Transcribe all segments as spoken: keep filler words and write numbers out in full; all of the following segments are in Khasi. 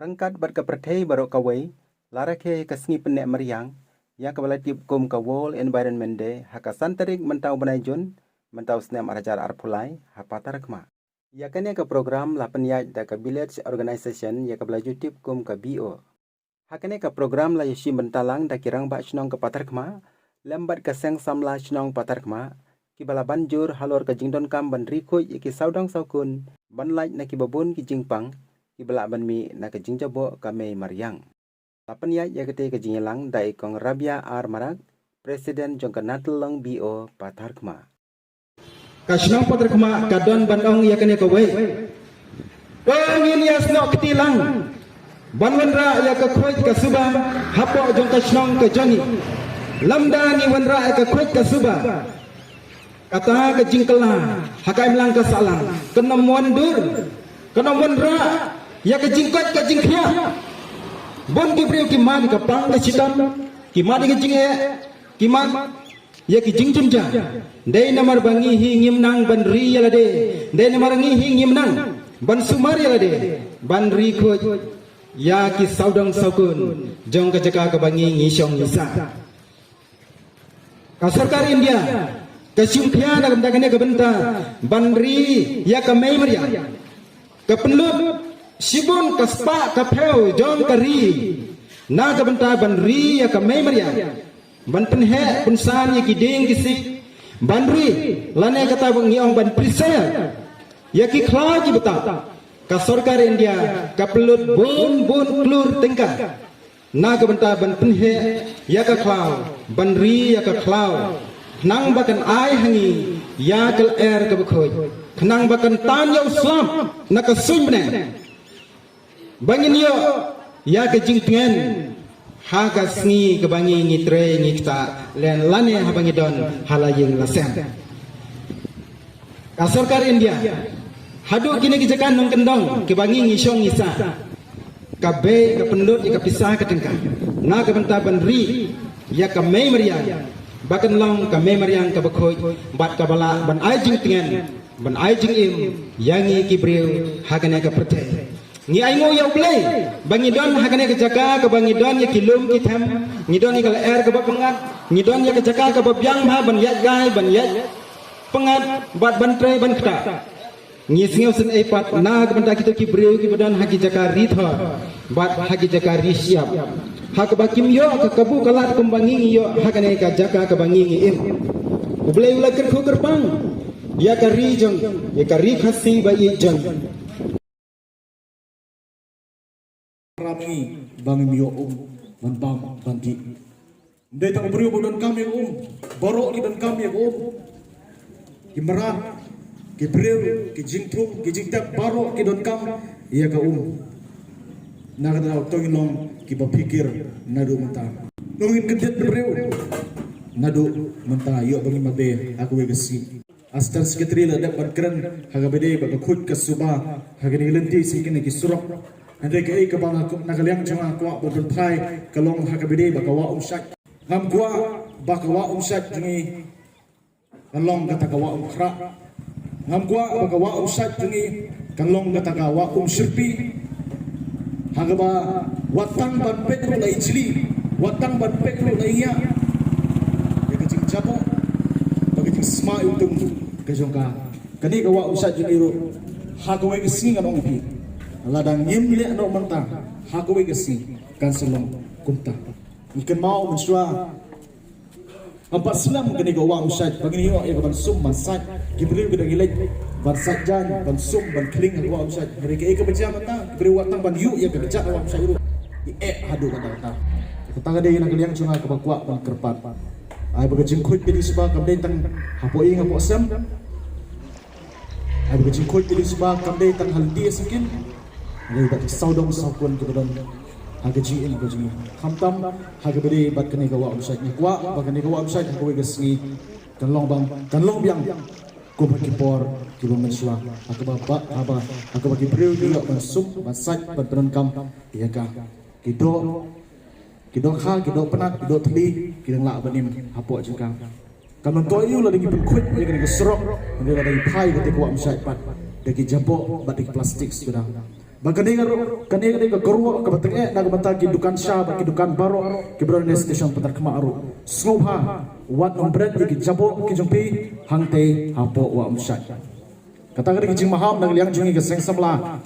Ryngkat bad ka pyrthei baroh kawei, la rakhe ka sngi pynneh mariang, ïa kaba la tip kum ka World Environment Day, ha ka san tarik mynta u bnai Jun, mynta u snem ar hajar arphew lai, ha Patharkhmah. Ïa kane ka program la pynïaid da ka Village Organization, ïa kaba la ju tip kum ka V O. Ha kane ka program la ïashim bynta lang da ki rangbah shnong ka Patharkhmah, lem bad ka seng samla shnong Patharkhmah, kiba la ban jur halor ka jingdonkam ban ri khuid ïa ki sawdong sawkun, ban lait na kiba bun ki jingpang, kiba lah ban mih na ka jingjaboh ka mei mariang. La pynïaid ïa katei ka jingïalang da i Kong Rabia R Marak, President jong ka Natyllong V O Patharkhmah. Ka shnong Patharkhmah ka don ban ong ïa kane kawei. To ngin ïasnoh kti lang ban wanrah ïa ka khuid ka suba hapoh jong ka shnong ka jong ngi. Lymda ngi wanrah ïa ka khuid ka suba, kata ka jingkylla ha ka imlang ka sahlang kan ym wandur, kan ym wanrah ïa ka jingkoit ka jingkhiah. Bun ki briew ki mad ïa ka pang ka shitom, ki mad ïa ka jingeh, ki mad ïa ki jingjynjar. Dei namar ba ngi hi ngim nang ban ri ïa lade. Dei namar ngi hi ngim nang ban sumar ïa lade, ban ri khuid ïa ki sawdong sawkun jong ka jaka kaba ngi ngi shong ngi sah. Ka sorkar India ka shim khia na ka bynta kane ka bynta ban ri ïa ka mei mariang. Ka pynlut shibun ka spah ka phew jong ka ri na ka bynta ban ri ïa ka mei mariang, ban pynheh pynsan ïa ki dieng ki siej, ban ri, lane kata ba ngi ong ban preserve ïa ki khlaw ki btap. Ka sorkar India ka pynlut bun bun klur tyngka na ka bynta ban pynheh ïa ka khlaw, ban ri ïa ka khlaw, khnang ba kan ai ha ngi ïa ka lyer kaba khuid, khnang ba kan tan ïa u slap na ka suiñ bneng, ba ngin ïoh ïa ka jingtngen ha ka sngi kaba ngi ngi trei ngi ktah lane haba ngi don ha la ïing la sem. Ka sorkar India haduh kine ki jaka nongkyndong kiba ngi ngi shong ngi sah, ka bei ka pynlut ïa ka pisa ka tyngka na ka bynta ban ri ïa ka mei mariang, ba kan long ka mei mariang kaba khuid bad kaba lah ban ai jingtngen, ban ai jingim ïa ngi ki briew ha kane ka pyrthei. Ngi ainguh ïa U Blei ba ngi don ha kane ka jaka kaba ngi don ïa ki lum ki them, ngi don ïa ka lyer kaba pyngngad, ngi don ïa ka jaka kaba biang bha ban ïaid kai, ban ïaid pyngngad bad ban trei ban ktah. Ngi sngew sngewsih pat na ka bynta kito ki briew kiba don ha ki jaka ri thor bad ha ki jaka ri shyiap, ha kaba kim ïoh ka kabu ka lad kumba ngi ngi ïoh ha kane ka jaka kaba ngi ngi im. U Blei u la kyrkhu kyrpang ïa ka ri jong, ïa ka ri Khasi ba ïeit jong. Rap ngi ba ngim ïoh um ban bam ban dih. Ym dei tang u briew ba donkam ïa ka um, baroh ki donkam ïa ka um. Ki mrad, ki briew, ki jingthung, ki jingtep, baroh ki donkam ïa ka um. Na kata to ngin long kiba phikir naduh mynta. To ngin kyndit briew naduh mynta ïoh ba ngin map ha kawei ka sngi. Assistant Secretary la dep ban kren ha kaba ïadei bad ka khuid ka suba ha kine ki lynti sha kine ki surok. Hynrei kaei kaba nga, na ka liang jong nga kwah ban pynphai ka long ha kaba ïadei bad ka Wah Umshait. Ngam kwah ba ka Wah Umshait jong ngi kan long kata ka Wah Umkhrah. Ngam kwah ba ka Wah Umshait jong ngi kan long kata ka Wah Umshyrpi. Ha kaba wat tang ban peit ruh la i jli, wat tang ban peit ruh la i ngiah. Ïa ka jingjaboh bad ka jingsma iwtung ka jong ka. Kane ka Wah Umshait jong ngi ruh ha kawei ka sngi ngan ong ïa phi, lada ngim leh noh mynta, ha kawei ka sngi kan sa long kumta. Ngi kynmaw mynshuwa, Ngam pat slem kane ka Wah Umshait ba ngin ïoh ïa ka ban sum ban sait. Ki briew ki dang ïa leit ban sait jaiñ, ban sum ban khlieng ha ka Wah Umshait. Hynrei kaei kaba jia mynta, ki briew wat tang ban ïoh ïa ka kjat Wah Umshait ruh ki eh haduh katta katta. Kata ka dei na ka liang jong nga kaba kwah ban kyrpad. Ai ba ka jingkhuid ka jingsuba kam dei tang hapoh ïing hapoh sem. Ai ba ka jingkhuid ka jingsuba kam dei tang ha lynti ha syngkien. Hynrei bad ki sawdong sawkun kiba don ha ka jingim ka jingim. Khamtam ha kaba ïadei bad kane ka Wah Umshait, nga kwah ba kane ka Wah Umshait ha kawei ka sngi kan long bang, kan long biang kum ha ki por kiba mynshuwa. Ha kaba, ba, haba, ha kaba ki briew ki ïoh ban sum ban sait ban pyndonkam ïa ka. Ki doh, ki dohkha, ki dohpnat, ki dohthli ki dang lah ban im hapoh jong ka. Kan myntoi ïa u lada ngi pynkhuid ïa kane ka surok, hynrei lada ngi phai ïa kata ka Wah Umshait pat da ki jaboh bad da ki plastik suda. Ba kane ka ruh, kane ka dei ka kyrwoh kaba tyngeh na ka bynta ki dukan sha bad ki dukan baroh kiba don ha station Patharkhmah ruh. Sngewbha wat nym bret ïa ki jaboh ki jong phi hangtei hapoh Wah Umshait. Kata ka dei ka jingmaham na ka liang jong ngi ka seng samla.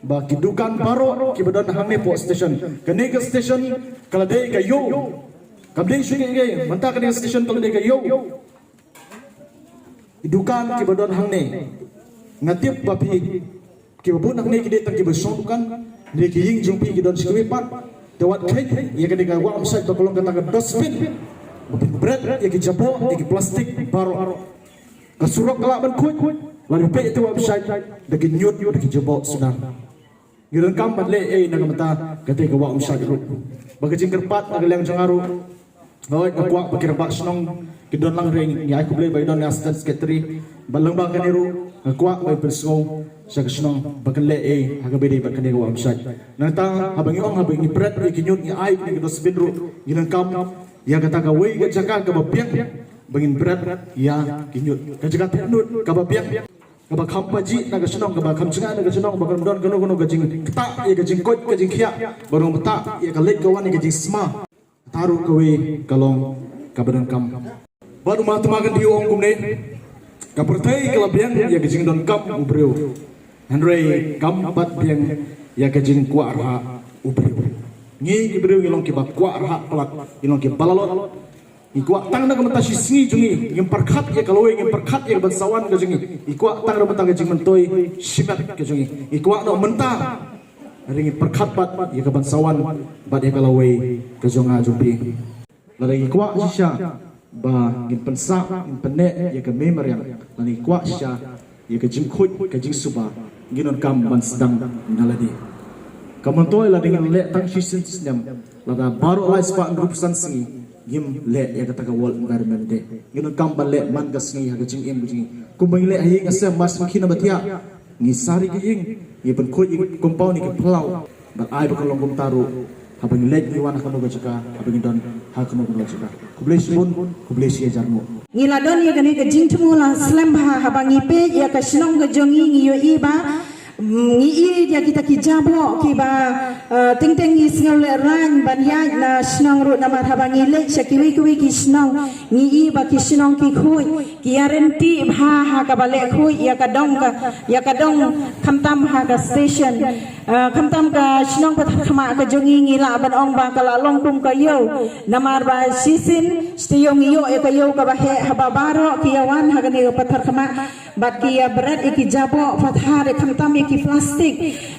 Ba ki dukan baroh kiba don hangne hapoh station. Kane ka station ka la dei ka ïew. Kam dei shuh ïa ngi, mynta kane ka station ka la dei ka ïew. Ki dukan kiba don hangne, nga tip ba phi kiba bun hangne ki dei tang kiba shong dukan, ne ki ïing jong phi ki don sha kiwei pat. Te wat kheiñ ïa kane ka Wah Umshait ba ka long kata ka dustbin. Ba phin bret ïa ki jaboh, ïa ki plastik baroh. Ka surok ka lah ban khuid, lada phi peit ïa ka Wah Umshait da ki ñiut, da ki jaboh sudar. Ngi donkam ban leh ei na ka bynta kata ka Wah Umshait ruh. Ba ka jingkyrpad na ka liang jong nga ruh, hooid, nga kwah ba ki rangbah shnong kin don lang, hynrei ngi ai khublei ba i don i Assistant Secretary. Bad lyngba kane ruh nga kwah ba in pynsngew sha ka shnong ba kan leh ei ha kaba ïadei bad kane ka Wah Umshait. Nangta haba ngi ong, haba ngi bret ïa ki ñiut, ngi ai ïa ki dustbin ruh, ngi donkam ïa kata kawei ka jaka kaba biang ba ngin bret ïa ki ñiut. Ka jaka theh ñiut kaba biang, kaba kham pajih na ka shnong, kaba kham jngai na ka shnong, ba kan don kano kano ka jingktah ïa ka jingkoit ka jingkhiah, ba kan ktah ïa ka leit ka wan ïa ka jingsma. Kata ruh kawei ka long kaba donkam. Bad u Mahatma Gandhi u ong kumne, ka pyrthei ka la biang ïa ka jingdonkam u briew, hynrei kam pat biang ïa ka jingkwah rhah u briew. Ngi ki briew ngi long kiba kwah rhah palat, ngi long kiba lalot. Ngi kwah tang na ka bynta shi sngi jong ngi, ngim pyrkhat ïa ka lawei, ngim pyrkhat ïa ka ban sa wan ka jong ngi. Ngi kwah tang na ka bynta ka jingmyntoi shimet ka jong ngi. Ngi kwah noh mynta, hynrei ngi pyrkhat pat ïa ka ban sa wan bad ïa ka lawei ka jong nga jong phi. Lada ngi kwah shisha ba ngin pynsah, ngin pynneh ïa ka mei mariang, lada ngi kwah shisha ïa ka jingkhuid ka jingsuba, ngi donkam ban sdang na lade. Ka myntoi lada ngin leh tang shisien shisnem, lada baroh lai spah hynriewphew san sngi ngim leh ïa kata ka World Environment Day. Ngi donkam ban leh man ka sngi ha ka jingim ka jong ngi. Kumba ngi leh ha ïing ha sem, mar sngewkhia na ba thiah, ngi sari ka ïing, ngi pynkhuid ïa ki compound, ïa ki phyllaw. Bad ai ba kan long kumta ruh haba ngi leit ngi wan ha kano ka jaka, haba ngi don ha kano kano ka jaka. Khublei shibun, khublei shi hajar nguh. Ngi la don ïa kane ka jingthmu la slem bha haba ngi peit ïa ka shnong ka jong ngi, ngi ïohi ba, mm, ngi i ïa kita ki jaboh kiba, eh, teng teng ngi sngew lehraiñ ban ïaid na shnong ruh, namar haba ngi leit sha kiwei kiwei ki shnong, ngi i ba ki shnong ki khuid, ki ïa rynti bha ha kaba leh khuid ïa ka dong ka, ïa ka dong, khamtam ha ka station. Ah, khamtam ka shnong Patharkhmah ka jong ngi, ngi lah ban ong ba ka la long kum ka ïew. Namar ba shisien shi taïew ngi ïoh ïa ka ïew kaba heh haba baroh ki ïa wan ha kane ka Patharkhmah bad ki ïa bret ïa ki jaboh pathar, ïa khamtam ïa ki plastik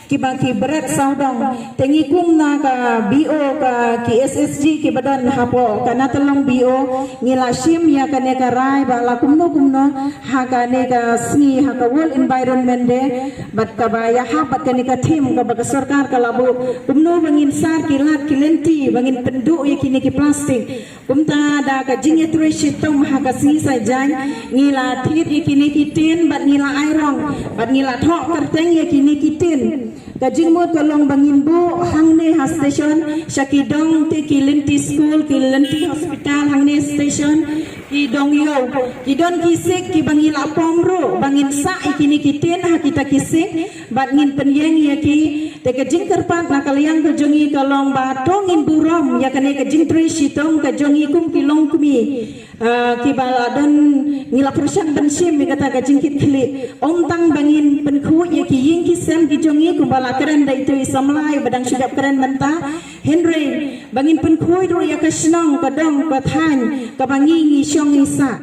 kiba ki bret sawdong. Te ngi kum na ka B O ka ki S S G kiba don hapoh ka Natalong B O, ngi la shim ïa kane ka rai ba la kumno kumno ha kane ka sngi, ha ka World Environment Day, bad kaba ïahap bad kane ka theme kaba ka sorkar ka la buh, kumno ba ngin sar ki lad ki lynti ba ngin pynduh ïa kine ki plastik. Kumta da ka jingïatrei shitom ha ka sngi Saitjaiñ, ngi la thied ïa kine ki tin bad ngi la ai rong bad ngi la thoh kyrteng ïa kine ki tin. Ka jingmut ka long ba ngin buh hangne ha station sha ki dong, te ki lynti skul, ki lynti hospital, hangne station ki dong ïew. Ki don ki sik kiba ngi la pom ruh ba ngin sah ïa kine ki tin ha kita ki sik bad ngin pynïeng ïa ki. Te ka jingkyrpad na ka liang ka jong ngi ka long ba to ngin burom ïa kane ka jingtrei shitom ka jong ngi kum ki longkmie. Ah, kiba la don, ngi la pyrshang ban shim ïa kata ka jingkitkhlieh. Ym tang ba ngin pynkhuid ïa ki ïing ki sem ki jong ngi kumba la kren da itu i samla ba dang shu dep kren mynta, hynrei ba ngin pynkhuid ruh ïa ka shnong, ka dong, ka thaiñ kaba ngi ngi shong ngi sah.